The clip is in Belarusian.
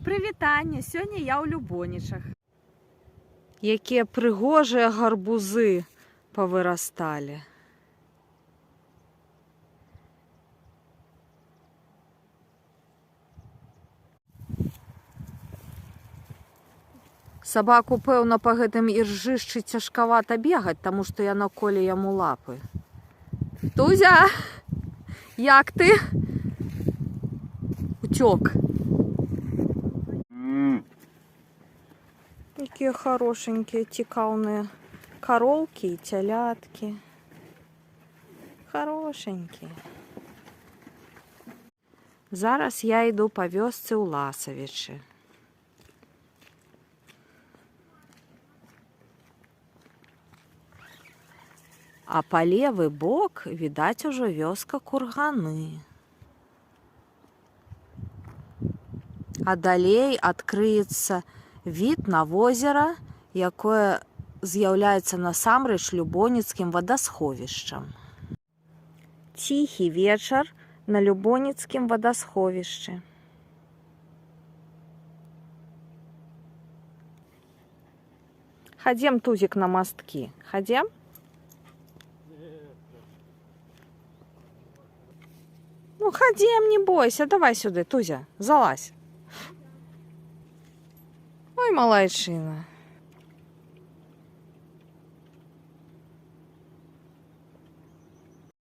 Прывітанне, сёння я ў Любонічах. Якія прыгожыя гарбузы павырасталі. Сабаку, пэўна, па гэтым іржышчы цяжкавата бегаць, таму што яно коле яму лапы. Тузя, як ты? Уцёк. Якія харошенькія, цікаўныя кароўкі і цяляткі. Харошенькія. Зараз я іду па вёсцы Уласавічы. А па левы бок відаць ужо вёска Курганы. А далей адкрыецца від на возера, якое з'яўляецца насамрэч Любоніцкім вадасховішчам. Ціхі вечар на Любоніцкім вадасховішчы. Хадзем, Тузік, на масткі. Хадзем? Ну, хадзем, не бойся. Давай сюды, Тузя, залазь. Ой, малайчына.